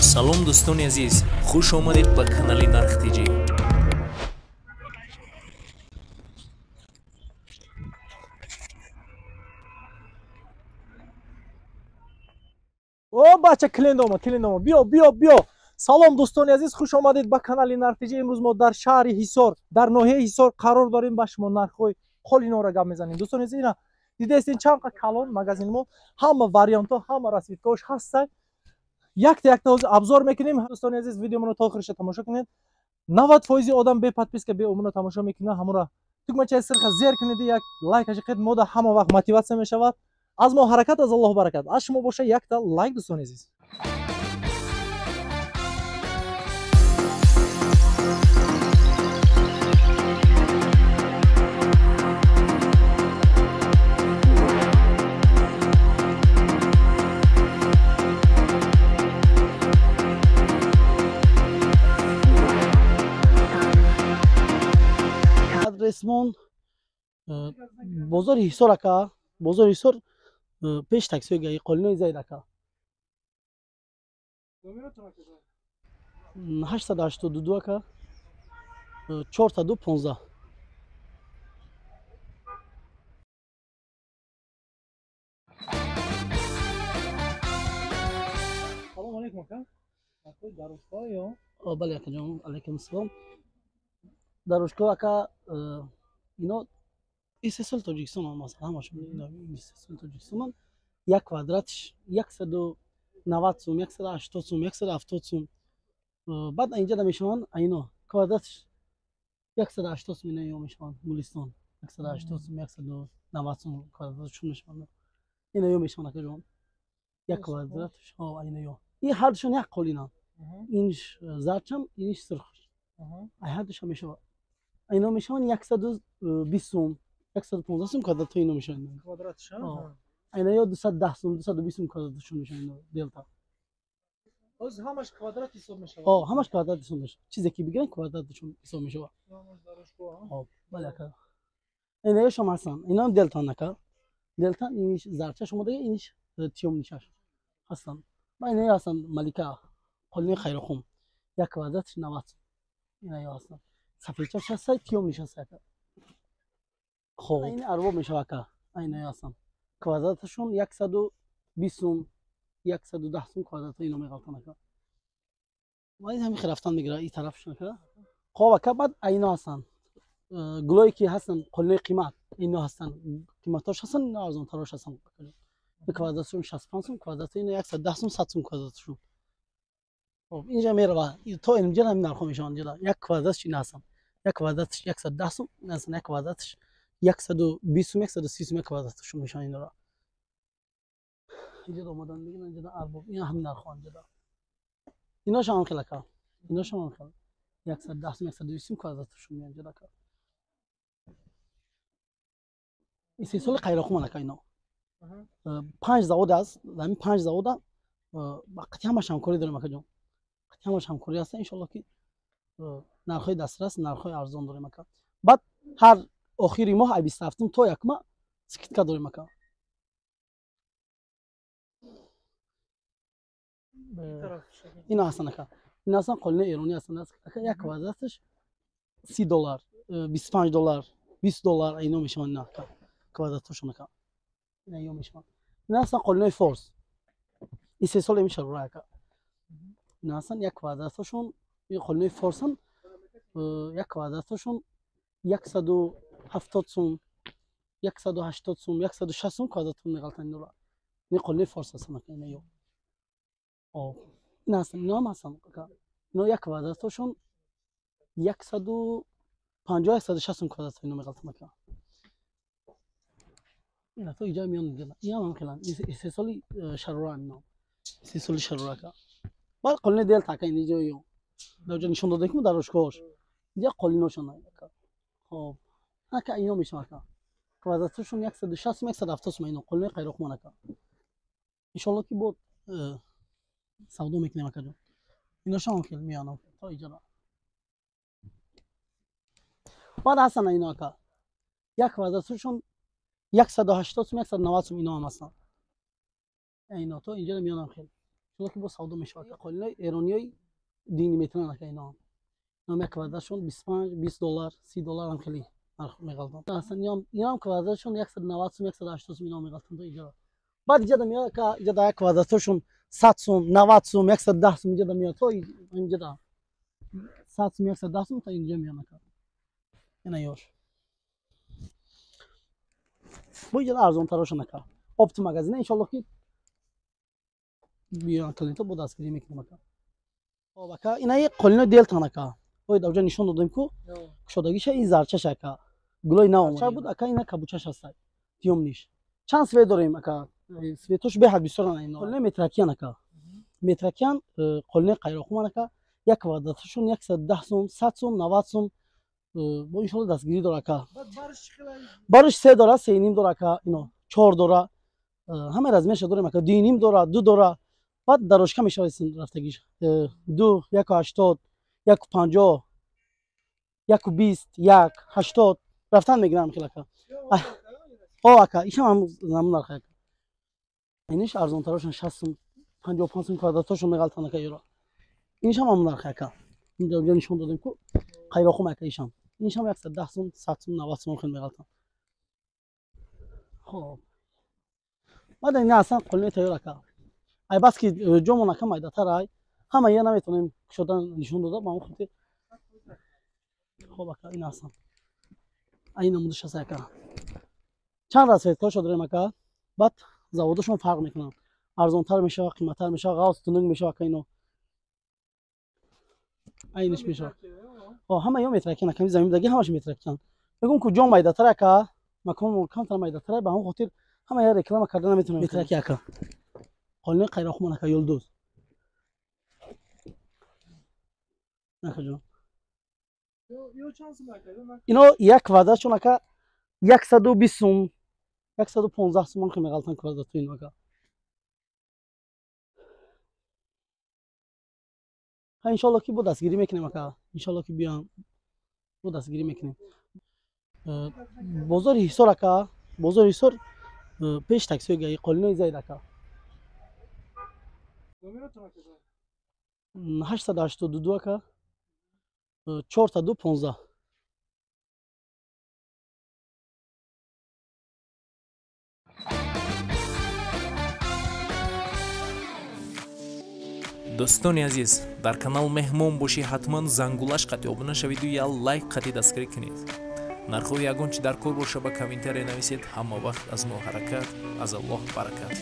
Салом дӯстони азиз, хуш омадед ба канали Нарх ТЖ. О бача, клиент омад, клиент омад. Биё, биё, биё. Салом дӯстони азиз, хуш омадед ба канали Нарх ТЖ. Имрӯз мо дар шаҳри Ҳисор, дар ноҳияи Ҳисор қарор дорем, ба шумо нархҳои қолинора гап мезанем. Дӯстони азиз, ина дидаестед чанд қа калон магазини мо, ҳама вариантҳо, ҳама расцветкаҳош ҳастанд. Якта якта ҳозир обзор мекунем. Дӯстони азиз, видеомонро то охириша тамошо кунед. 90% одам бе подписка, бе обуна тамошо мекунад. Ҳамонро тугмачаи сирха зер кунед, як лайкаши қед, мода ҳама вақт мотиватсия мешавад. Аз мо ҳаракат, аз Аллоҳ баракат. Аз шумо боша якта лайк, дӯстони азиз. Адресмон бозори Ҳисор ака, бозори Ҳисор пеш таксиҳои гаи қолинои зайд ака. 882 ака, 415. Салом алейкум ака. Дарушка ё? Бале ака ҷон, алейкум салом. Дарушка ака, ино истеҳсоли Тоҷикистон масалан, ҳамашон истеҳсоли Тоҷикистонанд. Як квадратш 190 сум, 180 сум, 170 сум. Баъд инҷа да мешаванд айно квадратш 180 сум, ино ё мешаванд Гулистон 180 сум, 190 сум квадратшон мешаванд. Ино ё мешаванд ака ҷон. Як квадратш, ҳо, айно ё. Ин ҳардушон як қолинанд. Инш зардшам, инш сурхш. Ай ҳардушон мешавад. Ино мешаванд 120 сум, 115 сум квадратҳо ино мешаванд. Квадратш, ҳа? Айна ё 210 сум, 220 сум квадратшон мешаванд ино делта. Ҳозир ҳамаш квадрат ҳисоб мешавад? Ҳо, ҳамаш квадрат ҳисоб мешавад. Чизе ки бигиранд квадратшон ҳисоб мешавад. Ҳо, бале ака. Айна ёшам ҳастанд. Ино делтан ака. Делтан иниш зарчаш омадага, иниш тиёмнишаш ҳастанд. Ва айна ё ҳастанд Малика, қолини Хайрухум. Як квадратш 90 сум. Ина ё ҳастанд. Сафедчаш ҳаста, тиёмниш ҳаста ака. Хоб, ин арбоб мешавад ака. Айна ё ҳастанд. Квадраташон 120 сум, 110 сум квадратҳо ино меғалтанд ака. Ва ин ҳамин рафтан мегирад ин тарафшон ака. Хоб ака, баъд айно ҳастанд. Гулое ки ҳастанд қолинои қимат, ино ҳастанд. Қиматҳош ҳастанд, ино арзонтарош ҳастанд. Квадратшон 65 сум, квадратҳо ино 110 сум, 100 сум квадратшон. Хоб, инҷа мерава. То инҷа ҳамин нархҳо мешаванд инҷа. Як квадратш ин ҳастанд. Як квадратш 110 сум, ин ҳастанд як квадратш 120 сум, 130 сум як квадратшон мешаванд инора. Инҷа омадан мегиранд, инҷа арбоб, ин ҳамин нархҳо инҷа. Инош ҳам хел ака. Инош ҳам хел. 110 сум, 120 сум квадратшон меянд инҷа ака. Истеҳсоли Қайроқум ака ино. 5 завод аст, дар ҳамин 5 завода қати ҳамаш ҳамкорӣ дорем ака ҷон. Қати ҳамаш ҳамкорӣ ҳаст, иншоаллоҳ ки нархҳои дастрас, нархҳои арзон дорем ака. Баъд ҳар охири моҳ ай 27 то якма скидка дорем ака. Ино ҳастанд ака. Ино ҳастанд қолинои эронӣ ҳастанд ака. Як квадраташ $30, $25, $20 ино мешаванд ино ака. Квадратҳошон ака. Ино ё мешаванд. Ино ҳастанд қолинои форс. Истеҳсоли мешавад ака. Ино ҳастанд як квадратҳошон, ин қолинои форсан, як квадратҳошон 170 сум, 180 сум, 160 сум квадратҳо меғалтанд инора. Ин қолинои форс ҳастанд ака, ино ё. Об, ин ҳастанд, ино ҳам ҳастанд ака. Ино як квадратҳошон 150, 160 сум квадратҳо ино меғалтанд ака. Ина то иҷа миён инҷа. Ин ҳам хелан истеҳсоли шарора ино. Истеҳсоли шарора ака. Баъд қолинои делта ака ин ҷо ё. Дар ҷо нишон дода ки дар ошкоҳош. Инҷа қолиношон ака. Хоб, ака ино мешавад ака. Квадратҳошон 160 сум, 170 сум ино қолинои Қайроқуман ака. Иншоаллоҳ ки бо савдо мекунем ака ҷон. Иношон ҳам хел меёнам то иҷора. Баъд ҳастанд ино ака. Як квадратҳошон 180 сум, 190 сум ино ҳам ҳастанд. Ино то инҷа меёнам хел. Иншаллоҳ ки бо савдо мешавад. Қолинои эрониёи дини метран ака ино. Инам як квадратшон 25, 20 доллар, 30 доллар ҳам хеле нарх меғалтанд. Аслан инам квадратшон 190 сум, 180 сум ино меғалтанд иҷора. Баъд иҷа да меояд ака, иҷа да як квадратошон 100 сум, 90 сум, 110 сум иҷа да меояд. То инҷа да 100 сум, 110 сум то инҷа меояд ака. Ина ёш. Бо иҷа арзонтарошон ака. Опт магазина иншаллоҳ ки биён клиентҳо бо дастгирӣ мекунем ака. Хоб ака, инаи қолинои делтан ака. Ой давҷа нишон додем ку кушодагиша ин зарчаш ака. Гулои нав омада буд ака, ина кабучаш ҳаст. Тиёмниш. Чанд свет дорем ака? Светош беҳад бисёран ино. Қолинои метракиян ака. Метракиян қолинои қайроқуман ака. Як квадраташон 110 сум, 100 сум, 90 сум бо иншаллоҳ дастгирӣ дора ака. Барш 3 дора, 3.5 дора ака, ино 4 дора. Ҳама размерша дорем ака. 2.5 дора, 2 дора. Баъд дарошка мешавад рафтагиш. 2, 1.80, 1.50, 1.20, 1, 80 рафтан мегирам хел ака. О ака, ишам ҳам нарх ака. Иниш арзонтарошон 60 сум, 55 сум квадратошон меғалтанд ака ёро. Инишам ҳам нарх ака. Инҷа нишон додем ку қайроқум ака ишам. Инишам 110 сум, 100 сум, 90 сум хел меғалтанд. Хоб. Баъд ина аслан қолинои тайёр ака. Ай бас ки ҷомон ака майдатар ай. Ҳама я наметавонем кушодан нишон дода, ба он хотир. Хоб ака, ин ҳастан. Ай намудаш аст ака. Чанд расцветкаҳошо дорем ака. Баъд заводошон фарқ мекунанд. Арзонтар мешавад, қиматтар мешавад, ғавз тунук мешавад ака ино. Айниш мешавад. О, ҳама ё метракиян ака, замин даги ҳамаш метракиян. Мегӯм ку ҷом майдатар ака, макон камтар майдатар ай, ба он хотир ҳама я реклама карда наметавонем. Метракия ака. Қолинои қайроқуман ака, юлдуз. Ака ҷон. Ино як квадратшон ака 120 сум, 115 сум хел меғалтанд квадрату ино ака. Ха иншаллоҳ ки бо дастгирӣ мекунем ака. Иншаллоҳ ки биём бо дастгирӣ мекунем. Бозори Ҳисор ака, бозори Ҳисор пеш таксиҳои гаи қолинои зайд ака. 882 ака, 415. Дӯстони азиз, дар канал меҳмон бошӣ ҳатман зангулаш қатъи обуна шавиду я лайк қатъи дастгирӣ кунед. Нархҳои ягон чи дар кор боша ба комментария нависед. Ҳама вақт аз мо ҳаракат, аз Аллоҳ баракат.